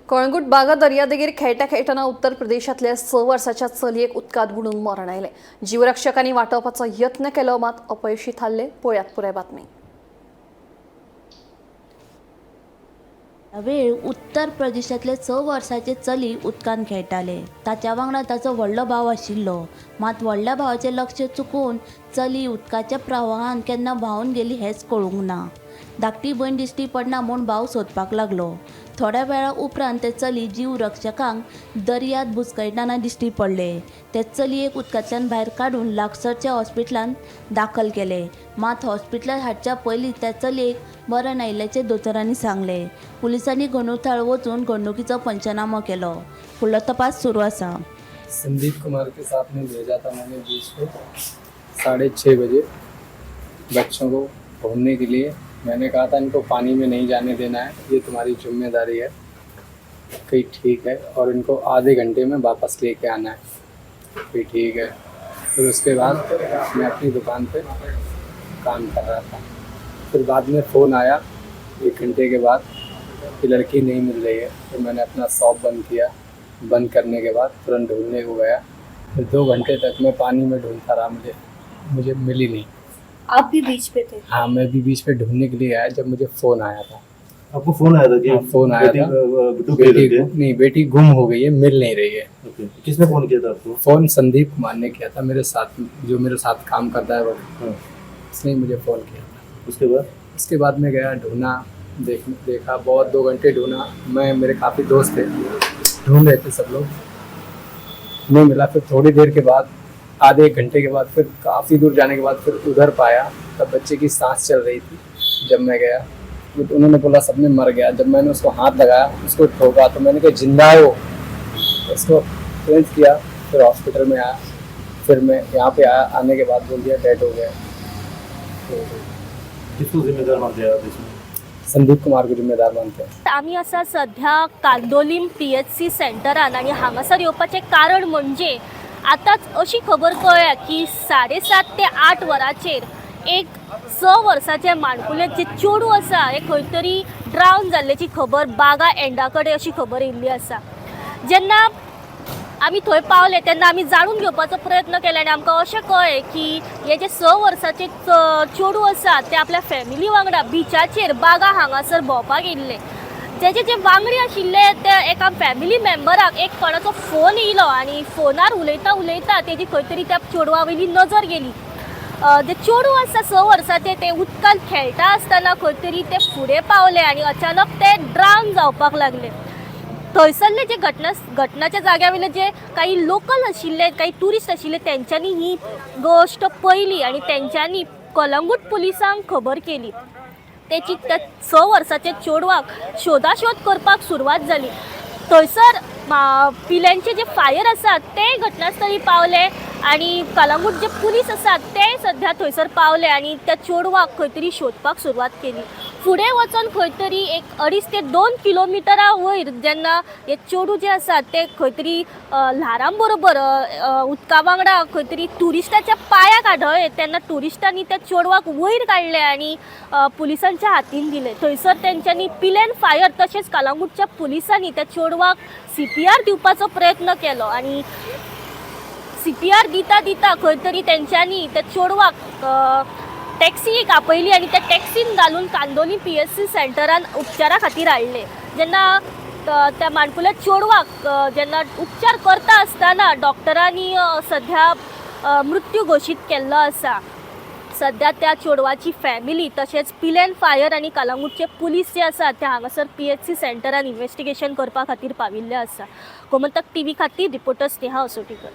कळंगूट बागा दर्यादेगेर खेळटा खेळटना उत्तर प्रदेशांतल्या 6 वर्साच्या चलयेक उदकांत बुडून मरण आयलें. जीवरक्षकांनी वाटोवपाचो यत्न केलो मात अपयशी थारले. पळयात पुराय बातमी. वेळ उत्तर प्रदेशांतले 6 वर्सांचे चली उदकांत खेळटाले. ताच्या वांगडा ताचो व्हडलो भाव आशिल्लो. मात व्हडल्या भावाचें लक्ष चुकून चली उदकाच्या प्रवाहान केन्ना व्हांवन गेली हेंच कळूंक ना. धाकटी भयण दिश्टी पडना म्हूण भाव सोदपाक लागलो. थोड्या वेळा उपरांत ते चली जीव रक्षकांक दर्यांत बुचकळटना दिश्टी पडले. ते चलयेक उदकांतल्यान भायर काडून लागसरच्या हॉस्पिटलांत दाखल केले. मात हॉस्पिटलांत हाडच्या पयलीं त्या चलयेक मरण आयिल्ल्याचें दोतोरांनी सांगलें. पुलिसांनी घडणूक वचून घडणुकीचो पंचनामो केलो. फुडलो तपास सुरू आसा. संदीप कुमार के साथ में भेजा था मैंने बीच पे 6:30 बजे बच्चों को घूमने के लिए. मैंने कहा था इनको पानी में नहीं जाने देना है, ये तुम्हारी जिम्मेदारी है. कही ठीक है, और इनको आधे घंटे में वापस लेके आना है. कही ठीक है. फिर उसके बाद मैं अपनी दुकान पे काम कर रहा था. फिर बाद में फ़ोन आया 1 घंटे के बाद कि लड़की नहीं मिल रही है. फिर मैंने अपना शॉप बंद किया. बंद करने के बाद तुरंत ढूंढने को गया. फिर 2 घंटे तक मैं पानी में ढूंढता रहा, मुझे मुझे मिली नहीं. आप भी बीच पे थे? हाँ, मैं भी बीच पे ढूंढने के लिए आया जब मुझे फ़ोन आया था. आपको फोन आया था कि हाँ, फोन आया बेटी, था. डूब गई बेटी करके? नहीं, बेटी गुम हो गई है, मिल नहीं रही है. ओके, किसने फोन किया था आपको? फ़ोन संदीप कुमार ने किया था, मेरे साथ जो मेरे साथ काम करता है वो. हाँ। उसने मुझे फ़ोन किया था. उसके बाद? उसके बाद मैं गया, ढूंढा, देखा बहुत, 2 घंटे ढूंढा मैं. मेरे काफ़ी दोस्त थे, ढूंढ रहे थे सब लोग, नहीं मिला. फिर थोड़ी देर के बाद, आधे एक घंटे के बाद, फिर काफ़ी दूर जाने के बाद फिर उधर पाया. तब बच्चे की सांस चल रही थी जब मैं गया. तो उन्होंने बोला सबने मर गया. जब मैंने उसको हाथ लगाया, उसको ठोका, तो मैंने कहा जिंदा है वो. उसको चेंज किया, फिर हॉस्पिटल में आया. फिर मैं यहाँ पे आया, आने के बाद बोल दिया डेड हो गया. तो किसको जिम्मेदार मानते हैं आप इसमें? संदीप कुमार को जिम्मेदार मानते हैं. आमी आसा सध्या कांदोलीम PHC सेंटरान आनी हांगासर येवपाचें कारण म्हणजे आतांच अशी खबर कळ्ळ्या की 7:30 ते 8 वरांचेर एक 6 वर्साचें माणकुलें जें चेडूं आसा हें खंय तरी ड्रावन जाल्ल्याची खबर बागा एंडा कडेन अशी खबर येयल्ली आसा. जेन्ना आमी थंय पावले तेन्ना आमी जाणून घेवपाचो प्रयत्न केलो आनी आमकां अशें कळ्ळें की हे जे 6 वर्साचें चेडूं आसा तें आपल्या फॅमिली वांगडा बिचाचेर बागा हांगासर भोंवपाक येयल्लें. जेजे जे वांगडी आशिल्ले ते एका फॅमिली मेंबराक एक कोणाचो फोन येयलो आनी फोनार उलयता उलयता तेजी खंय तरी त्या चेडवा वयली नजर गेली. जे चेडूं आसा 6 वर्साचें तें उदकांत खेळटा आसतना खंय तरी तें फुडें पावलें आनी अचानक तें ड्रावन जावपाक लागलें. थंयसरले जे घटनाच्या जाग्या वयले जे काही लोकल आशिल्ले, काही ट्युरिस्ट आशिल्ले, तेंच्यांनी ही गोश्ट पळयली आनी तेंच्यांनी कलंगूट पुलिसांक खबर केली. तेची त्या 6 वर्साच्या चेडवाक शोदाशोद करपाक सुरवात जाली. थंयसर पिल्यांचे जे फायर आसात ते घटनास्थळी पावले आनी कलंगूट जे पुलीस आसात ते सध्या थंयसर पावले आनी त्या चेडवाक खंय तरी शोदपाक सुरवात केली. फुडें वचोन खंय तरी एक 2.5 ते 2 किलोमिटरा वयर जेन्ना हे चेडूं जें आसा तें खंय तरी ल्हारां बरोबर उदका वांगडा खंय तरी ट्युरिस्टाच्या पांयाक आदळ्ळें तेन्ना ट्युरिस्टांनी त्या चेडवाक वयर काडलें आनी पुलिसांच्या हातीन दिलें. थंयसर तेंच्यांनी पिलेन फायर तशेंच कलंगूटच्या पुलिसांनी त्या चेडवाक CPR दिवपाचो प्रयत्न केलो आनी CPR दिता दिता खंय तरी तेंच्यांनी त्या चेडवाक टॅक्सी एक आपयली आनी त्या टॅक्सीन घालून कांदोली PHC सेंटरान उपचारा खातीर हाडलें. जेन्ना त्या माणकुल्या चेडवाक जेन्ना उपचार करता आसतना डॉक्टरांनी सध्या मृत्यू घोशीत केल्लो आसा. सध्या त्या चेडवाची फॅमिली तशेंच पिलेन फायर आनी कलंगूटचे पुलीस जे आसात ते हांगासर PHC सेंटरान इन्वेस्टिगेशन करपा खातीर पाविल्ले आसा. गोमंतक TV खातीर रिपोर्टर स्नेहा असोटीकर.